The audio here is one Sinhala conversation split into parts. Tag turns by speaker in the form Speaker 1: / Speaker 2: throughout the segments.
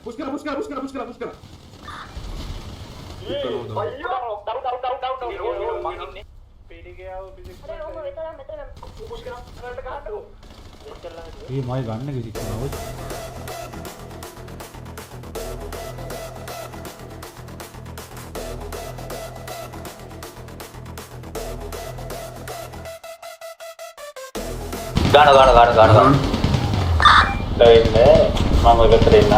Speaker 1: පුෂ් කරලා පුෂ් කරලා පුෂ් කරලා පුෂ් කරලා පුෂ් කරලා.
Speaker 2: අයියෝ
Speaker 3: down down down down down මං ඉන්නේ.
Speaker 2: පීඩිකයාව පිසික්ස්
Speaker 4: අර ඔහොම විතරක් මෙතන
Speaker 2: පුෂ් කරා වලට ගහන්නකෝ.
Speaker 5: ඒ මයි ගන්න කිසි කෙනෙක්.
Speaker 3: ගාන ගාන ගාන ගාන ගාන.
Speaker 2: ඉන්නේ මම ඔය පැත්තට එන්න.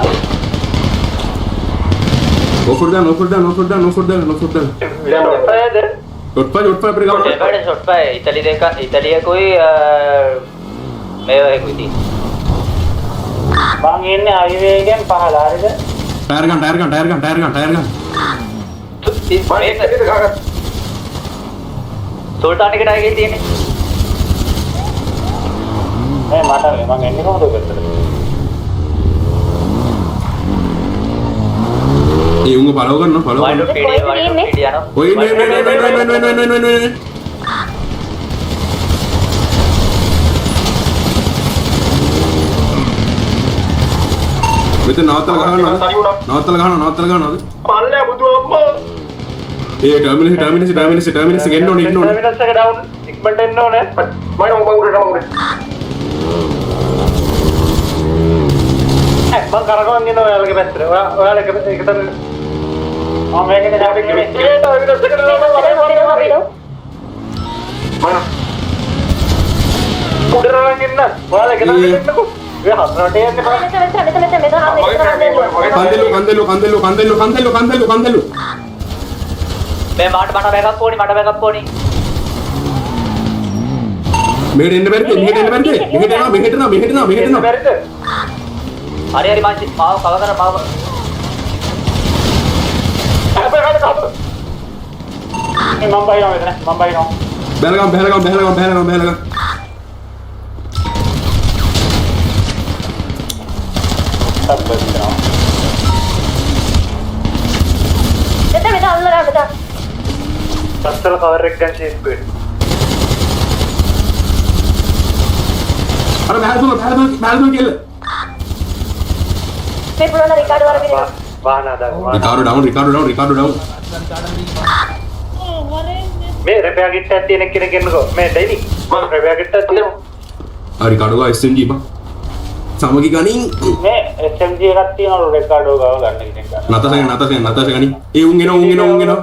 Speaker 1: ඕෆර් දාන්න ඕෆර් දාන්න ඕෆර් දාන්න ඕෆර් දාන්න ඕෆර් දාන්න.
Speaker 2: ෂොට් ෆයර්ද?
Speaker 1: ෂොට් ෆයර් ෂොට් ෆයර් අපිට ගන්න.
Speaker 3: ෂොට් ෆයර් ඉතාලි දෙක ඉතාලියකුයි මේවා එකකුයි තියෙන්නේ.
Speaker 2: මං ඉන්නේ හයිවේ එකෙන් පහළ හරිද?
Speaker 1: ටයර් ගන්න ටයර් ගන්න ටයර් ගන්න ටයර් ගන්න ටයර් ගන්න.
Speaker 3: සුල්තාන් එකට ආයෙ තියෙන්නේ.
Speaker 2: නෑ මට මං එන්නේ කොහොමද ඔය පැත්තට?
Speaker 1: ඒ උන්ව ෆලෝ කරනවා ෆලෝ
Speaker 3: වයින්
Speaker 1: කරනවා.
Speaker 3: පීඩිය වයින් පීඩිය යනවා.
Speaker 1: ඔය ඉන්නේ ඉන්නේ ඉන්නේ ඉන්නේ ඉන්නේ ඉන්නේ ඉන්නේ ඉන්නේ. මෙතන නවත්තලා ගහනවා නවත්තලා ගහනවා නවත්තලා ගහනවා.
Speaker 2: පල්ලෑ බුදු අම්මා.
Speaker 1: ඒ ටර්මිනස් ටර්මිනස් ටර්මිනස් ටර්මිනස් එක එන්න ඕනේ එන්න ඕනේ.
Speaker 2: ටර්මිනස් එක ඩවුන් ඉක්මනට එන්න ඕනේ. මම මම උඩට මම උඩට. මං කරකවන් ඉන්නවා ඔයාලගේ පැත්තට. ඔයා ඔයාලා එක එක තැන මම මේකේ ට්‍රැෆික් නෙමෙයි. ඒ ටර්මිනස් එකට ඩවුන් මම උඩට රන් ඉන්න. ඔයාලා එක තැන ඉන්නකෝ. ඔය හතරට යන්නේ බං.
Speaker 4: මෙතන මෙතන මෙතන මෙතන මෙතන.
Speaker 1: කන්දෙලු කන්දෙලු කන්දෙලු කන්දෙලු කන්දෙලු කන්දෙලු කන්දෙලු.
Speaker 3: මේ මට මට බෑකප් ඕනි මට බෑකප් ඕනි.
Speaker 1: මෙහෙට එන්න බැරිද? මෙහෙට එන්න බැරිද? මෙහෙට එනවා මෙහෙට එනවා මෙහෙට එනවා මෙහෙට එනවා.
Speaker 2: බැරිද?
Speaker 3: හරි හරි මං මාව කව කර මාව.
Speaker 2: අපේ කාට කප. මේ මං බයිනවා මෙතන මං බයිනවා.
Speaker 1: බැලගම් බැලගම් බැලගම් බැලගම් බැලගම්.
Speaker 4: මෙතන මෙතන අල්ලලා මෙතන.
Speaker 2: පස්සල කවර් එක ගන්න ෂේප් වෙන්න.
Speaker 1: අර බැලතුන බැලතුන බැලතුන කියලා.
Speaker 4: මේ පුළුවන් රිකාඩෝ වර පිළිගන්න.
Speaker 2: වාහන හදාගන්න.
Speaker 1: Ricardo down Ricardo down Ricardo down.
Speaker 2: මේ රිපෙයාර් කිට් එකක් තියෙන කෙනෙක් එන්නකෝ. මේ ඩෙනි මම රිපෙයාර් කිට් එකක් තියෙනවා.
Speaker 1: ආ රිකාඩෝ ගා SMG බං. සමගි ගනින්.
Speaker 2: මේ SMG එකක් තියෙනවලු රිකාඩෝ ගාව ගන්න කෙනෙක් ගන්න.
Speaker 1: නතාෂා නතාෂා නතාෂා ගනින්. ඒ උන් එනවා උන් එනවා උන් එනවා.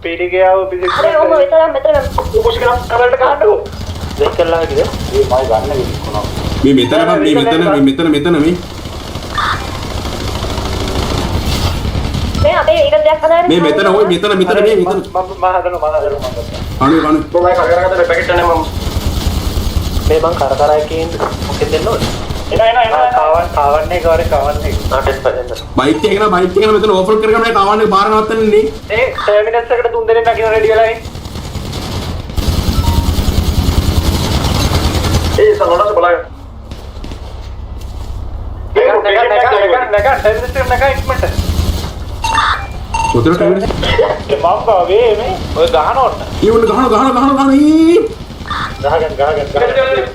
Speaker 2: පීඩිකයාව පිසික්ස්
Speaker 4: අර ඔහොම විතරක් මෙතන.
Speaker 2: පුෂ් කරා වලට ගහන්නකෝ. දෙක් කළා හැකිද? ඒ මයි ගන්න කෙනෙක් වුණා.
Speaker 1: මේ මෙතන බං මේ මෙතන මේ මෙතන මෙතන මේ
Speaker 4: මේ අපේ ඒක දෙයක් හදාගෙන
Speaker 1: මේ මෙතන ඔය මෙතන මෙතන මේ මෙතන.
Speaker 2: මම මම හදනවා මම හදනවා මම හදනවා.
Speaker 1: අනේ අනේ
Speaker 2: මම කර කරගත්ත මේ පැකට් එක මම මේ මං කර කර එකේ ඉන්න මොකෙද දෙන්න ඕනේ? එන එන එන කාවන් කාවන්නේ කවරේ කාවන්නේ ආ 10%.
Speaker 1: බයික් එක න බයික් එක න මෙතන ඕෆර් කරගෙන මේ කාවන්නේ බාර නවත්තන්නේ නේ.
Speaker 2: ඒ ටර්මිනස් එකට තුන් දෙනෙක් නගින රෙඩි වෙලා ඉන්න. ඒ සනෝනස් බලන්න. නග නග නග නග ටර්මිනස් එකට නග ඉක්මනට.
Speaker 1: උතර ටර්මිනස්
Speaker 2: මං බාවේ මේ ඔය ගහන ඕන්න.
Speaker 1: ඒ උන්න ගහන ගහන ගහන ගහන ඊ
Speaker 2: ගහගන්න ගහගන්න ගහගන්න.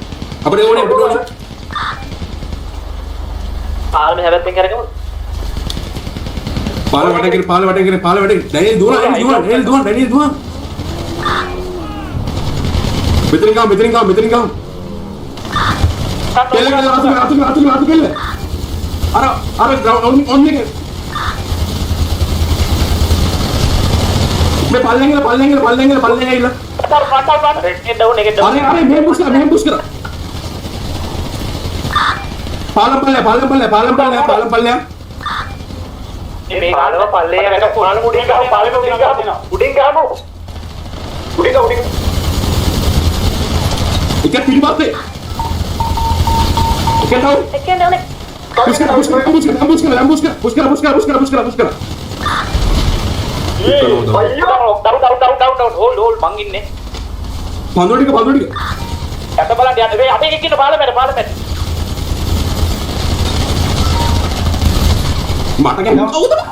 Speaker 1: අපිට ඕනේ අපිට ඕනේ.
Speaker 3: පාලම හැබැයි කරගමු.
Speaker 1: පාල වටේ කරේ පාල වටේ කරේ පාල වටේ. ඩැනියල් දුවන ඩැනියල් දුවන ඩැනියල් දුවන ඩැනියල් දුවන. මෙතනින් ගමු මෙතනින් ගමු මෙතනින් ගමු. කෙල්ල කෙල්ල අතු අතු අතු අතු කෙල්ල. අර අර ඔන් එක. මේ පල්ලෙන් ගිහලා පල්ලෙන් ගිහලා පල්ලෙන් ගිහලා පල්ලෙන් ගිහලා.
Speaker 3: ෆ්‍රන්ට් ෆ්‍රන්ට් එක ඩවුන් එක ඩවුන්.
Speaker 1: අਰੇ අਰੇ මෙහෙම පුෂ් කරා මෙහෙම පුෂ් කරා. පාලම් පල්ලෙ පාලම් පල්ලෙ පාලම් පල්ලෙ පාලම් පල්ලෙ.
Speaker 2: මේ පාලම පල්ලේ යන පාලම උඩින් ගහමු පාලම උඩින් ගහමු උඩින් ගහමු උඩින් ගහ උඩින්.
Speaker 1: එක පිටිපස්සේ. එක ඩවුන්.
Speaker 4: එක ඩවුන්.
Speaker 1: පුෂ් කරා පුෂ් කරා පුෂ් කරා පුෂ් කරා පුෂ් කරා පුෂ් කරා පුෂ් කරා පුෂ් කරා පුෂ් කරා පුෂ් කරා.
Speaker 2: අයියෝ
Speaker 3: down down down down down hold hold මං ඉන්නේ.
Speaker 1: පඳුරු ටික පඳුරු ටික.
Speaker 3: යට බලන්න යන්න මේ අපේ එකෙක් ඉන්න පාලම මැද පාලම මැද.
Speaker 1: මට ගැහුවා කවුද බං?